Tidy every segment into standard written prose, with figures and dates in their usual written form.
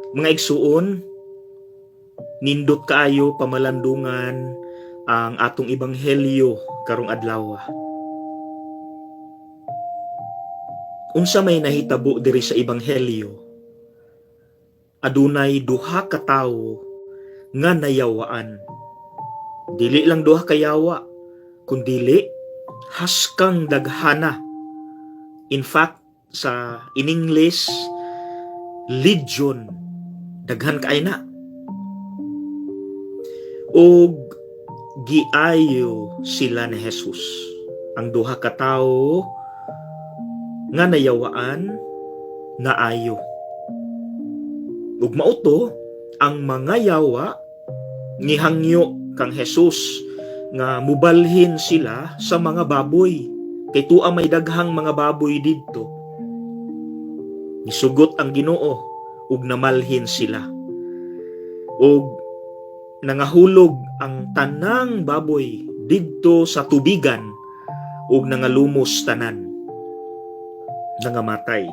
Mga igsuon, nindot kaayo pamalandungan ang atong ebanghelyo karong adlaw. Unsa may nahitabo diri sa ebanghelyo? Adunay duha ka tawo nga nayawaan. Dili lang duha ka yawa, kundili haskang daghana. In fact, sa in English, legion, daghan kay na. Og giayo sila ni Jesus. Ang duha ka tawo nga nayawaan, naayo. Ug mao to ang mga yawa nihangyo kang Jesus nga mubalhin sila sa mga baboy. Kay tua may daghang mga baboy didto. Nisugot ang Ginoo ug namalhin sila. Ug nangahulog ang tanang baboy didto sa tubigan ug nangalumos tanan. Nangamatay.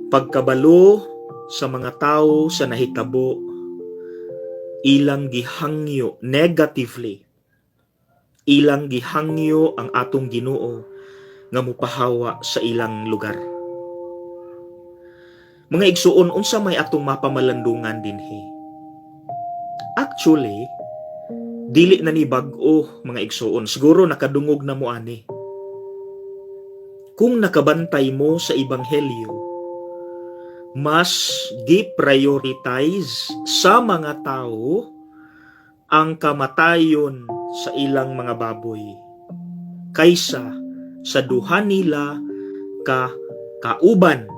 Pagkabalo sa mga tao sa nahitabo, ilang gihangyo negatively. Ilang gihangyo ang atong Ginoo nga mupahawa sa ilang lugar. Mga igsuon, unsa may atong mapamalandungan dinhi? Actually, dili na ni bag-o, mga igsuon. Siguro nakadungog na mo ani. Kung nakabantay mo sa ebanghelyo, mas gi-prioritize sa mga tao ang kamatayon sa ilang mga baboy kaysa sa duha nila ka kauban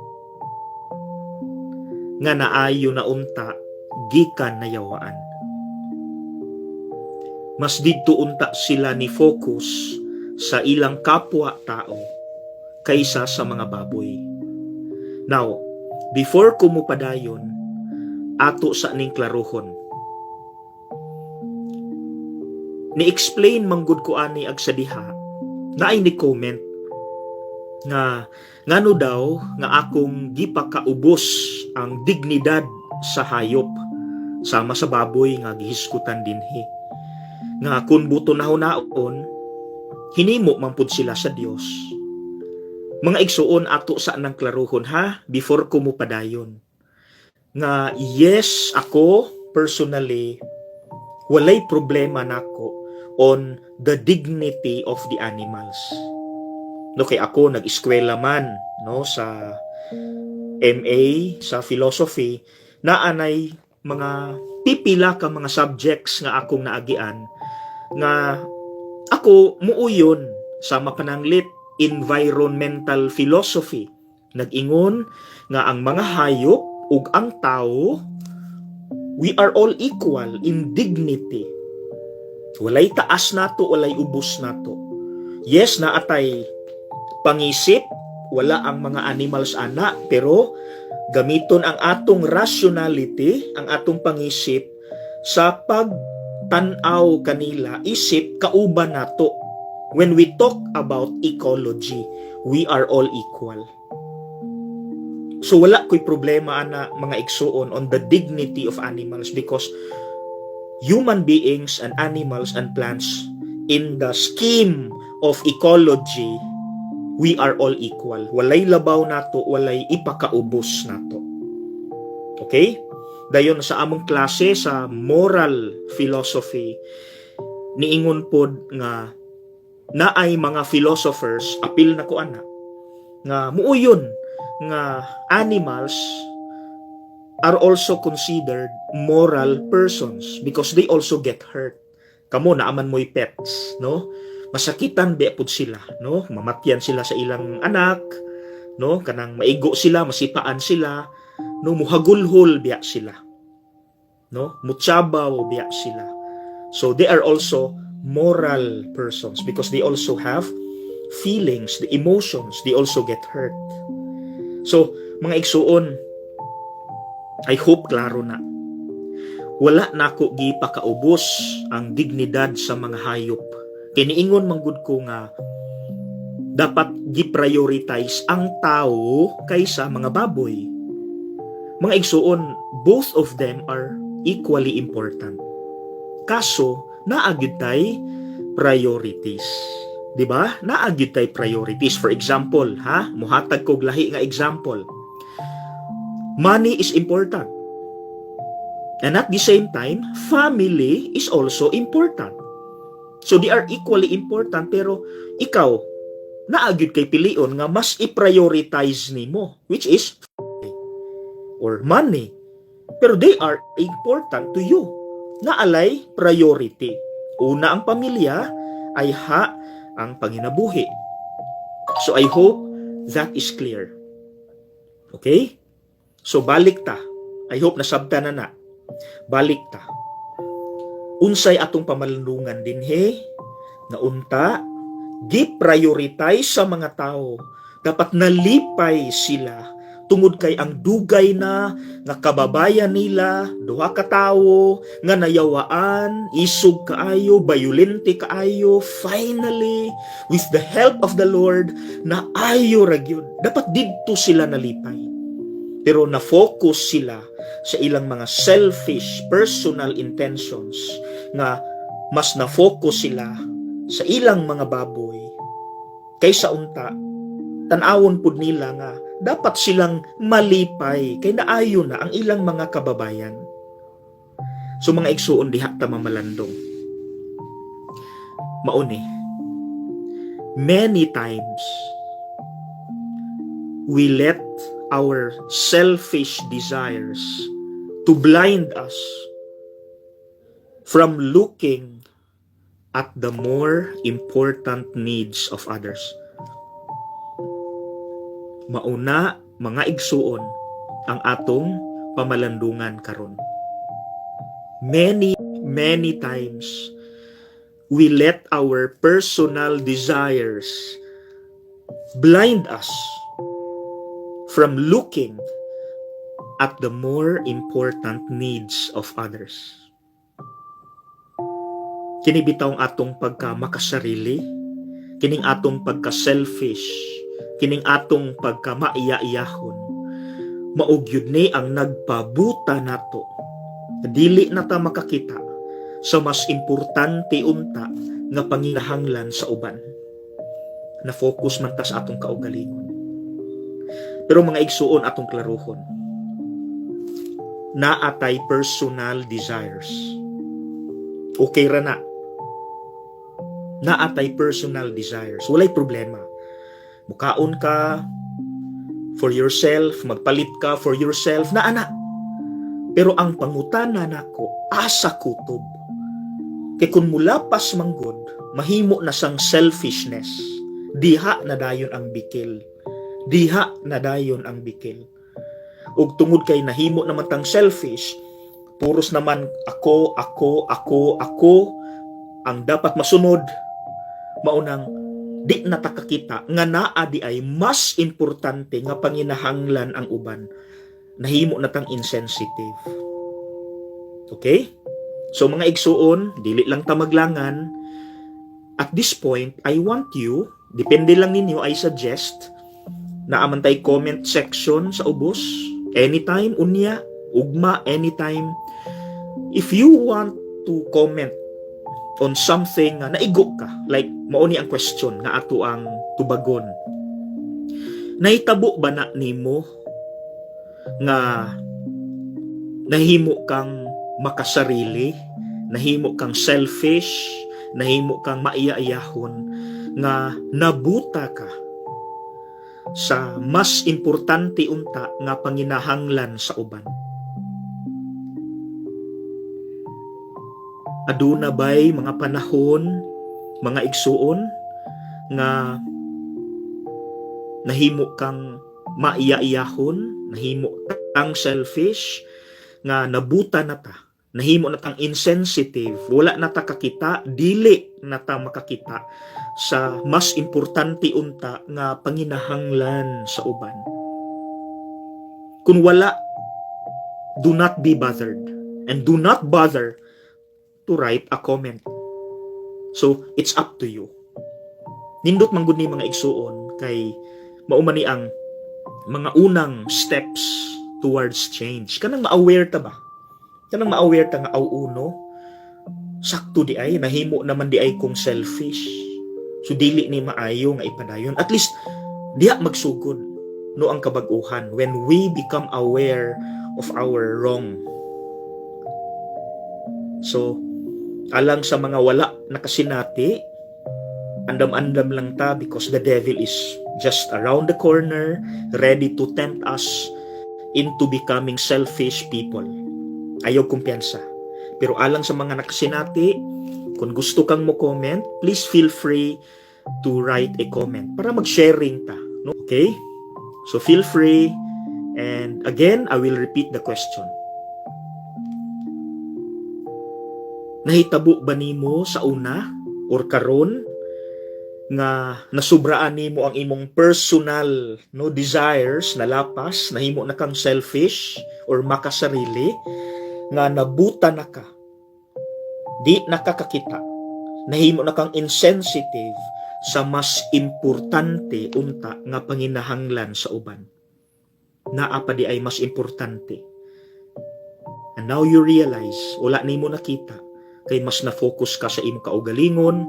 nga naayo na unta gikan nayawaan. Mas didto unta sila ni focus sa ilang kapwa tao kaysa sa mga baboy. Now, before ko mopadayon, ato sa ning klarohon. Ni-explain manggod ko ani ag sa diha, naay ni comment nga ngano daw nga akong gipakaubos ang dignidad sa hayop sama sa baboy nga gihiskutan dinhi, nga kun buto nahunaon hinimo man pud sila sa Dios. Mga igsuon, ato sa nang klarohon ha before ko mopadayon, nga yes, ako personally walay problema nako on the dignity of the animals, no? Kay ako nag-eskwela man, no, sa MA sa philosophy, naanay mga pipila ka mga subjects nga akong naagian nga ako muuyon sa mapananglit environmental philosophy. Nag-ingon nga ang mga hayop ug ang tao, we are all equal in dignity. Walay taas nato, walay ubos nato. Yes, naatay pangisip, wala ang mga animals ana, pero gamiton ang atong rationality, ang atong pangisip sa pagtan-aw kanila isip kauban nato. When we talk about ecology, we are all equal. So wala ko'y problema ana, mga igsuon, on the dignity of animals because human beings and animals and plants, in the scheme of ecology, we are all equal. Walay labaw nato, walay ipakaubos nato. Okay? Dayon sa among klase sa moral philosophy, niingon pod nga naay mga philosophers, apil na ko ana, nga muuyon nga animals are also considered moral persons because they also get hurt. Kamo naaman mo'y pets, no? Masakitan ba pud sila, no? Mamatyan sila sa ilang anak, no? Kanang maigo sila, masipaan sila, no? Muhagulhol biya sila. No? Mutsabaw biya sila. So they are also moral persons because they also have feelings, the emotions, they also get hurt. So, mga igsuon, I hope klaro na. Wala nako gipakaubos ang dignidad sa mga hayop. Kiniingon manggod ko nga dapat gi-prioritize ang tao kaysa mga baboy. Mga igsuon, both of them are equally important. Kaso, naa gyud tay priorities. 'Di ba? Naa gyud tay priorities. For example, ha, muhatag kog lahi nga example. Money is important. And at the same time, family is also important. So they are equally important, pero ikaw, naa gyud kay pilion nga mas i-prioritize nimo, which is or money. Pero they are important to you. Naa lay priority. Una ang pamilya, ayha ang panginabuhi. So I hope that is clear. Okay? So balik ta. I hope nasabtan na na. Balik ta. Unsay atong pamalandungan dinhi? Nga unta gi-prioritize sa mga tao. Dapat nalipay sila tungod kay ang dugay na nga kababayan nila, duha ka tawo nga nayawaan, isog kaayo, bayolente kaayo, finally, with the help of the Lord, naayo ra gyud. Dapat didto sila nalipay. Pero na-focus sila sa ilang mga selfish personal intentions nga mas na-focus sila sa ilang mga baboy kaysa unta tan-awon pud nila nga dapat silang malipay kay naayo na ang ilang mga kababayan. So mga igsuon, diha ta mamalandong. Mao ni, many times we let our selfish desires to blind us from looking at the more important needs of others. Mao na, mga igsuon, ang atong pamalandungan karon. Many, many times we let our personal desires blind us from looking at the more important needs of others. Kini bitawng atong pagka makasarili, kining atong pagka selfish, kining atong pagka maiya-iyahon. Mao gyud ni ang nagpabuta nato. Dili na ta makakita sa mas importante unta nga panginahanglan sa uban. Na focus man ta sa atong kaugalingon. Pero mga igsuon, atong klaruhon. Naa tay personal desires. Okay ra na. Naa tay personal desires. Walay problema. Mukaon ka for yourself, magpalit ka for yourself, naa na. Pero ang pangutana nako, asa kutob? Kay kung mulapas manggod, mahimo na sang selfishness. Diha na dayon ang bikil. Diha na dayon ang bikil. Ug tungod kay nahimo naman tang selfish, puros naman ako, ako, ako, ako ang dapat masunod. Mao nang di na ta kakita nga naa diay mas importante nga panginahanglan ang uban. Nahimo na tang insensitive. Okay? So mga igsuon, dili lang ta maglangan. At this point, I want you, depende lang ninyo, I suggest, naa man tay comment section sa ubos. Anytime, unya, ugma, anytime. If you want to comment on something nga naigo ka, like mao ni ang question nga ato ang tubagon. Nahitabo ba na nimo nga nahimo kang makasarili, nahimo kang selfish, nahimo kang maiya-iyahon nga nabuta ka sa mas importante unta nga panginahanglan sa uban? Aduna bay mga panahon, mga igsuon, nga nahimo kang maiya-iyahon, nahimo kang selfish, nga nabuta na ta, nahimo na tang insensitive, wala na ta kakita, dili na ta makakita sa mas importante unta nga panginahanglan sa uban? Kung wala, do not be bothered and do not bother to write a comment. So, it's up to you. Nindot man gud ni, mga igsuon, kay mao man ni ang mga unang steps towards change. Kanang ma-aware ta ba? Kanang ma-aware ta nga aw uno, sakto diay, nahimo naman diay kong selfish. So dili ni maayo nga ipadayon. At least diha magsugod no ang kabag-uhan when we become aware of our wrong. So alang sa mga wala nakasinati, andam-andam lang ta because the devil is just around the corner, ready to tempt us into becoming selfish people. Ayaw kumpiyansa. Pero alang sa mga nakasinati, kung gusto kang mo comment, please feel free to write a comment para mag-sharing ta. No? Okay? So feel free. And again, I will repeat the question. Nahitabo ba nimo sa una or karon nga nasubraan nimo ang imong personal, no, desires, nalapas, nahimo na kang selfish or makasarili nga nabuta na ka, di nakakakita, nahimo na kang insensitive sa mas importante unta nga panginahanglan sa uban? Naa pa diay mas importante, and now you realize wala nimo nakita kay mas na-focus ka sa imong kaugalingon.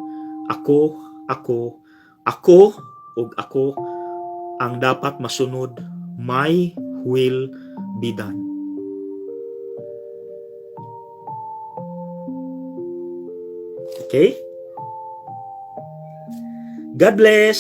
Ako, ako, ako ug ako ang dapat masunod, my will be done. Okay? God bless!